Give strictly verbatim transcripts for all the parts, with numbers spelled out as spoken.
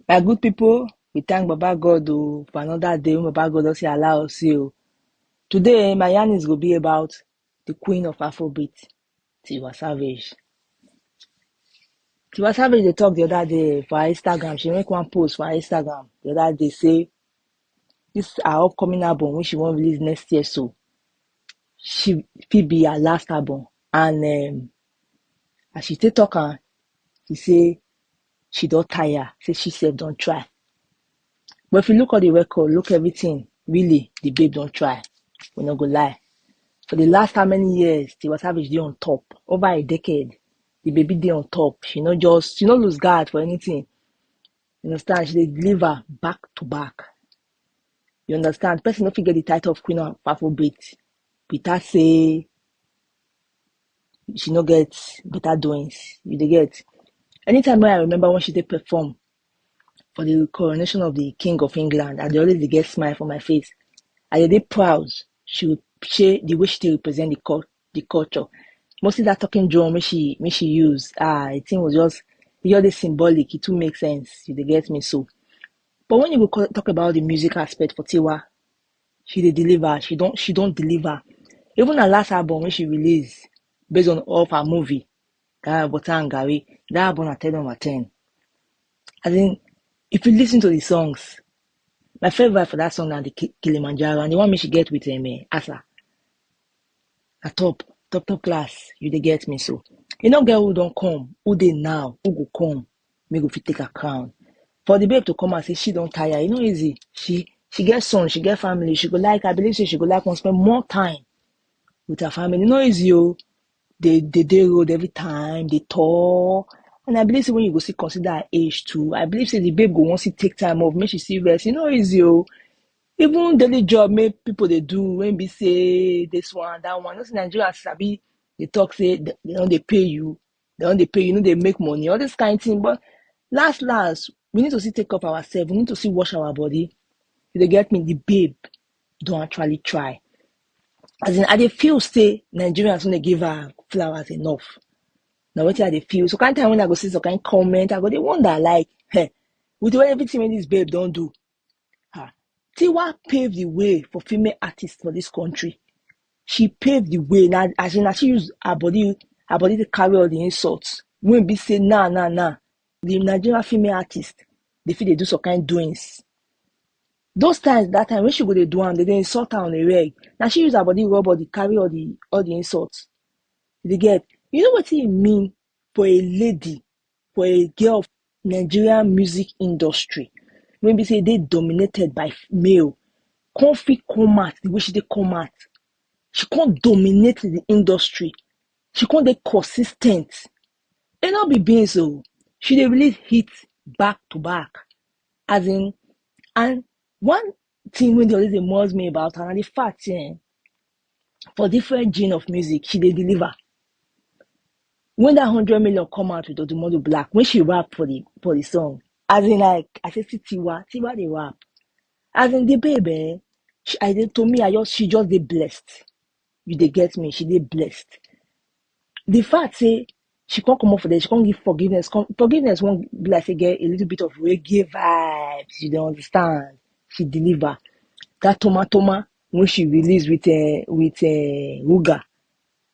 My good people, we thank Baba God o for another day wey Baba God don still allow us see o. Today, my yarnings go be about the queen of Afrobeat, Tiwa Savage. Tiwa Savage dey talk the other day for her Instagram. She make one post for her Instagram the other day say this her upcoming album wey she wan release next year so, she fit be her last album. And um, as she take talk am, she say she don tire, say she sef don try. But if you look all the record, look everything, really, the babe don try. We no go lie. For the last how many years, Tiwa Savage dey on top, over a decade, the baby dey on top. She no just, she no lose guard for anything. You understand? She dey deliver back to back. You understand? Person no fit get the title of Queen of Afrobeat without say she no get better doings. You dey get? Anytime wey I remember when she dey perform for the coronation of the King of England, I dey always dey get smile for my face. I dey dey proud. She would say the way she dey represent the cul- the culture. Mostly that talking drum wey she wey she use, ah, the thing was just, e just dey symbolic. E too make sense. You dey get me so. But when you go co- talk about the music aspect for Tiwa, she dey deliver. She don she don deliver. Even her last album wey she release based on of her movie, that Water and Garri, that album na ten over ten. I think if you listen to the songs, my favorite for that song na the Ki- Kilimanjaro and the one wey she get with um, eh, Asa. Na top, top, top class. You dey get me so. You no get who don come, who dey now, who go come, make go fit take her crown. For the babe to come and say she don tire, e no easy. She she get son, she get family, she go like, I believe say she go like wan spend more time with her family. E no easy o. They they dey road every time, they tour. And I believe say when you go see consider her age too, I believe say the babe go wan see take time off, make she see rest. E no easy o. Even daily job make people dey do when be say this one, that one. You know say Nigerians sabi dey talk say they they don dey pay you, they don dey pay you, no dey make money, all this kind thing. But last last, we need to still take up ourselves. We need to still wash our body. You dey get me? The babe don actually try. As in, I dey feel say Nigerians no dey give her flowers enough. Na wetin I dey feel. So kind time when I go see some kind comment, I go dey wonder like, hey, with the way everything wey this babe don do, ah, Tiwa pave the way for female artists for this country. She paved the way. Now, as in, as she use her body, her body to carry all the insults. When be say nah, nah, nah, the Nigerian female artist, they feel they do some kind doings. Those times, that time when she go dey do am, they dey insult her on a reg. Now she use her body rub all the carry all the all the insults. You dey get? You know what it mean for a lady, for a girl of Nigerian music industry, when be say they dominated by male, come fit come out the way she dey come out. She come dominate the industry. She come dey consistent. E no be beans o. She dey release hit back to back. As in, and one thing wey dey always dey muzz me about her na the fact, eh, for different genre of music, she dey deliver. When that hundred million come out with Odumodu Black, when she rap for the for the song, as in, like, I say, see Tiwa, Tiwa dey rap. As in, the babe, eh, she, I dey, to me, I just she just dey blessed. You dey get me? She dey blessed. The fact say she come comot for there, she come give forgiveness. Come, forgiveness wan be like say get a little bit of reggae vibes. You dey understand? She deliver. That Toma Toma when she release with uh, with uh, Ruga,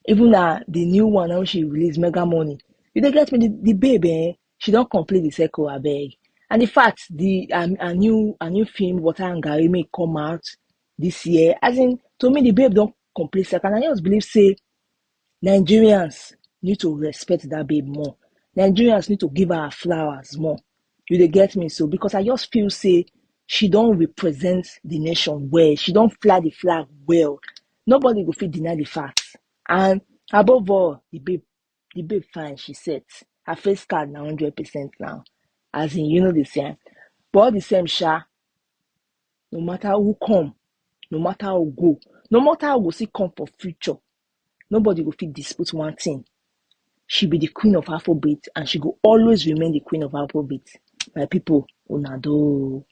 even na the new one wey she release, Mega Money. You dey get me? The, the babe, eh, she don complete the circle, abeg. And the fact, the um, a new a new film, Water and Garri, may come out this year. As in, to me, the babe don complete circle. And I just believe say Nigerians need to respect that babe more. Nigerians need to give her flowers more. You dey get me? So because I just feel say she don represent the nation well. She don fly the flag well. Nobody go fit deny the fact. And above all, the babe, the babe fine, she set. Her face card na hundred percent now. As in, you know the same. But all the same, sha, no matter who come, no matter who go, no matter who go see come for future, nobody go fit dispute one thing. She be the queen of Afrobeat and she go always remain the queen of Afrobeat. My people, una do.